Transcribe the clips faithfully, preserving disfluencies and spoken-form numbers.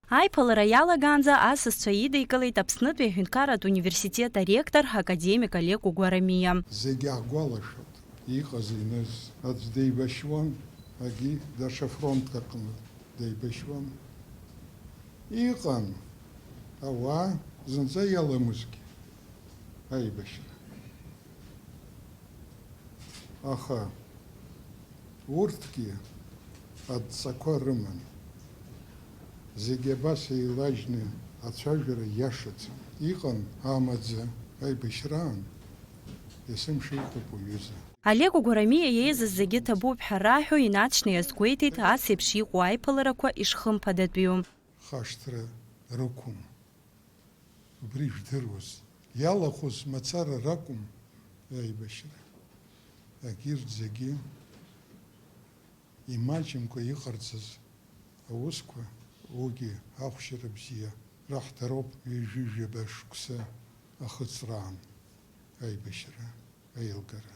Аиԥылара иалагаанӡа асасцәа идикылеит Аԥснытәи аҳәынҭқарратә университет аректор академик Олег Угәарамиа. Зегь ҳгәалашәоит, иҟаз-иныз аӡә деибашьуан, агьи даҽа фронтк аҟны деибашьуан. Иҟан ауаа зынӡа иаламызгьы аибашьра. Аха урҭгьы адҵақәа рыман. Зегьы абас еилажьны ацәажәара иашаӡам. Иҟан амаӡа аибашьраан, есымша иҟоуп уҩыза. Олег Угәарамиа иеизаз зегьы ҭабуп ҳәа раҳәо, инаҵшьны иазгәеиҭеит ас еиԥш иҟоу аиԥыларақәа ишхымԥадатәиу. Хашҭра рықәым. Убри жәдыруаз, иалахәыз мацара ракәым аибашьра. Егьырҭ зегьы имаҷымкәа иҟарҵаз аусқәа, уигьы ахәшьара бзиа раҳҭароуп. Ҩажәи жәаба шықәса ахыҵраан аибашьра аилгара.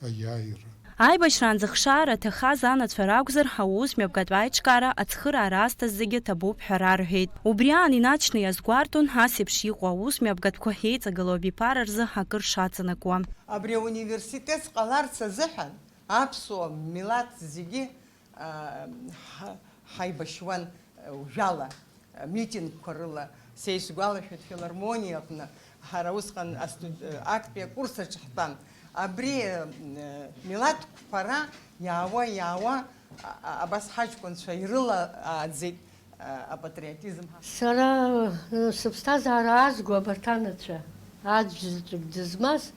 Аиааира. Аибашьраанӡа хшара аҭахаз анацәа ракәзар, аус мҩаԥгатә аиҿкаара ацхыраара азҭаз зегьы ҭабуп ҳәа рарҳәеит. Убри аан инаҵшьны иазгәарҭон ас еиԥш иҟоу аус мҩаԥгатәқәа еиҵагылоу абиԥара рзы акыр шаҵанакуа. Абри ауниверситет зҟаларц азыҳәан аԥсуа милаҭ зегьы, а, ҳа-, ҳаибашьуан, а, жәала. Митингқәа рыла, са исгәалашәоит, филармониа аҟны ҳара усҟан астуд-, актәи акурс аҿы ҳтәан. Абри, э, милаҭ қәԥара иаауа, иаауа, а, а, абас ҳаҷкәынцәа ирылааӡеит, а, апатриотизм. Сара, э, сыԥсҭазаара аазго абарҭ анацәа, аӡә заҵәык дызмаз,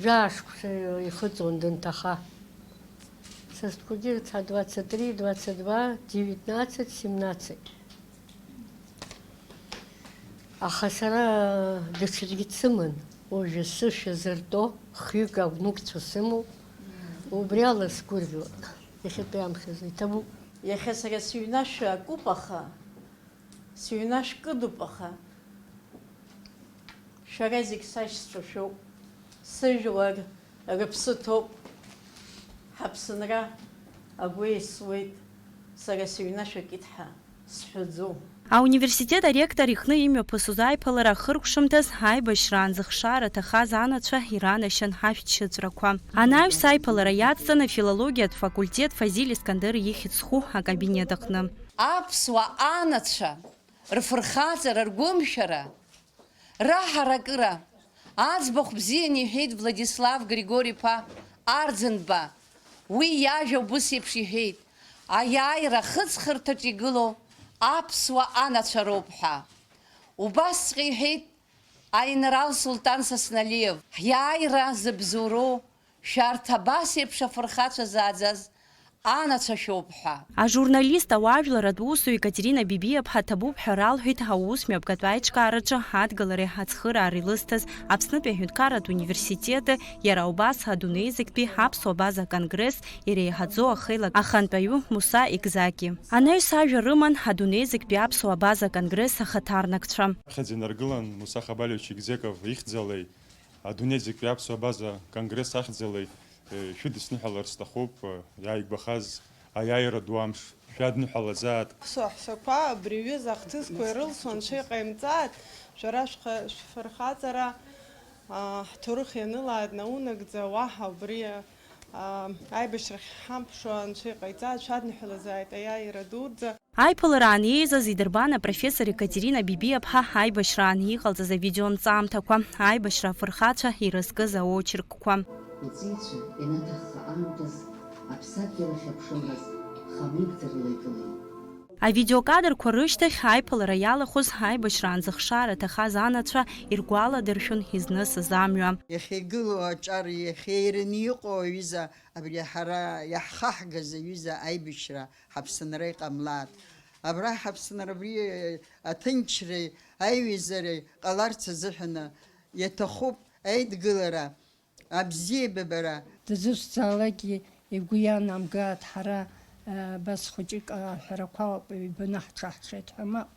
Жәаа шықәса ихыҵуан дынҭаха. Са стәқәагьы рыцҳа, двадцать три, двадцать два, девятнадцать, семнадцать. Аха сара даҽаӡәгьы дсыман, уажәы сышәа зыртәо хҩык агәнуқәцәа сымоуп, убри ала сгәырӷьоит. Иахьатәи аамҭазы иҭабуп. Иахьа сара сыҩнашә акуп, аха Сыҩнашә кыдуп, аха шәара зегь сашьцәа шәоуп, сыжәлар рыԥсы ҭоуп, ҳаԥсынра агәы еисуеит, сара сыҩнашә акит ҳәа сҳәаӡом. Ауниверситет аректор иҟны имҩаԥысуаз аиԥылара ахыркәшамҭаз, аибашьраан зыхшара аҭахаз анацәа иранашьан ашәҭшьыҵәрақәа. Анаҩс аиԥылара иадҵан афилологиатә факультет Фазиль Искандер ихьӡ зху акабинет аҟны. Аԥсуа анацәа рфырхаҵара, ргәымшәара, раҳаракыра аӡбахә бзианы иҳәеит Владислав Григори-иԥа Арӡынба. Уи иажәа убыс еиԥш иҳәеит, аиааира ахыҵхырҭаҿы игылоу аԥсуа анацәа роуп ҳәа. Убасҵәҟьа иҳәеит аинрал Сулҭан Сасналиев, ҳиааира зыбзоуроу шәарҭ абас еиԥш афырхацәа зааӡаз анацәа шәоуп ҳәа. Ажурналист, ауаажәларратә усзуҩ Екатерина Бибиаԥҳа ҭабуп ҳәа ралҳәеит аус мҩаԥгатә аиҿкаараҿы адгылареи ацхыраареи лызҭаз Аԥснытәи аҳәынҭқарратә университети, иара убас адунеи зегьтәи аԥсуа база конгресс иреиҳаӡоу ахеилак ахантәаҩы Муса Егзаки. Анаҩс ажәа рыман адунеи зегьтәи аԥсуа база конгресс ахаҭарнакцәа. Раԥхьаӡа инаргылан Муса Хабалиевич Егзеков ихьӡалеи, адунеи зегьтәи аԥсуа база конгресс ахьӡалеи, э, шәыдысныҳәалар сҭахуп, э, иааигәахаз аиааира ду амш шәадныҳәалазааит. Аԥсуа ҳәсақәа абри аҩыза ахҭысқәа ирылсуа анцәа иҟаимҵааит, шәара шәхы-, шәфырхаҵара, аа, ҳҭоурых ианылааит наунагӡа, уаҳа убри, аа, аибашьрахь ҳамԥшуа анцәа иҟаиҵааит, шәадныҳәалазааит аиааира дуӡӡа. Аиԥылараан иеизаз идырбан апрофессор Екатерина Бибиаԥҳа аибашьраан иҟалҵаз авидеонҵамҭақәа, аибашьра афырхацәа ирызкыз аочеркқәа. Иҵеицәа ианаҭахха аамҭаз аԥсадгьыл ахь аԥшымраз хамеигӡарала икылеит. Авидеокадрқәа рышьҭахь аиԥылара иалахәыз аибашьраан зыхшара аҭахаз анацәа иргәаладыршәон изнысыз амҩа. Иахьа игылоу аҿар, иахьа ираны иҟоу аҩыза, абри ҳара иаҳхаҳгаз аҩыза аибашьра ҳаԥсынра иҟамлааит. Абра ҳаԥсынра абри аҭынчреи аиҩызареи ҟаларц азыҳәаны иаҭахуп аидгылара, абзиабабара. Дызусҭзаалакгьы игәы иаанамгааит, ҳара, а, абас хәыҷык аҳәарақәа ауп ҩбаны ҳҽаҳҽеит ҳәа, мап.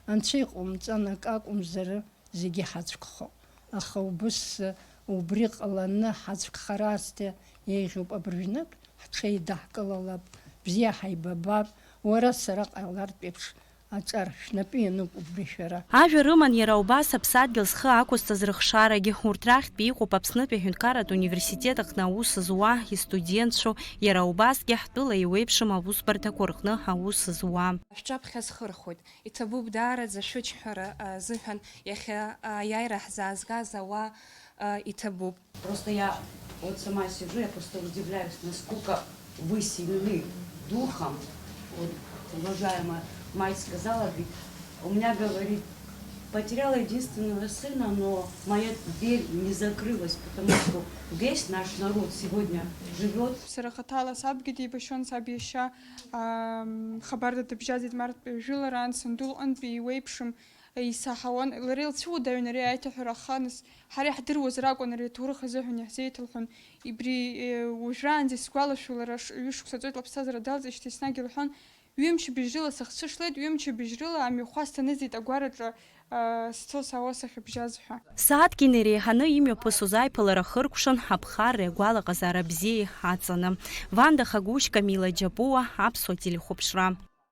Анцәа иҟоумҵан, акы акәымзар, зегьы ҳацәгхоуп. Аха убыс, убри ҟаланы ҳацәгхар аасҭа еиӷьуп, абыржәнатә ҳҽеидаҳкылалап, бзиа ҳаибабап, Уара сара ҟалартә еиԥш аҿар шәнапы иануп убри шәара. Ажәа рыман иара убас аԥсадгьыл зхы ақәызҵаз рыхшарагьы. Урҭ рахьтә иҟоуп Аԥснытәи аҳәынҭқарратә университет аҟны аус зуа, истудентцәоу, иара убасгьы ҳтәыла еиуеиԥшым аусбарҭақәа рҟны аус зуа. Шәҿаԥхьа схырхәоит. Иҭабуп даараӡа шәычҳара азыҳәан иахьа аиааира ҳзаазгаз ауаа иҭабуп. Просто я вот сама сижу, я просто удивляюсь, насколько вы сильны духом. Вот уважаемая мать сказала, говорит, у меня, говорит, потеряла единственного сына, но моя дверь не закрылась, потому что весь наш народ сегодня живет. Сара хаҭала сабгьы дибашьон, саб иашьа хабарда дыбжьаӡит Марҭтәи жәылараан, санду лҟынтәи иуеиԥшым исаҳауан, лара илцәуадаҩын ари аиҭаҳәара, аха нас ҳара иаҳдыруаз ракәын ари аҭоурых азыҳәан иаҳзеиҭалҳәон. Ибри уажәраанӡа исгәалашәо, лара ҩышықәса ҵуеит лыԥсҭазаара далҵижьҭеи еснагь илҳәон, ҩымчыбжь рыла сыхцәы шлеит, ҩымчыбжь рыла амҩахәасҭа ныҵит агәараҿы сцо саауа сахьыбжьаз ҳәа. Сааҭк инеиреиҳаны имҩаԥысуаз аиԥылара хыркәшан, аԥхарреи агәалаҟазаара бзиеи аҵаны. Ванда Хагәышь, Камила Џьапуа, Аԥсуа телехәаԥшра.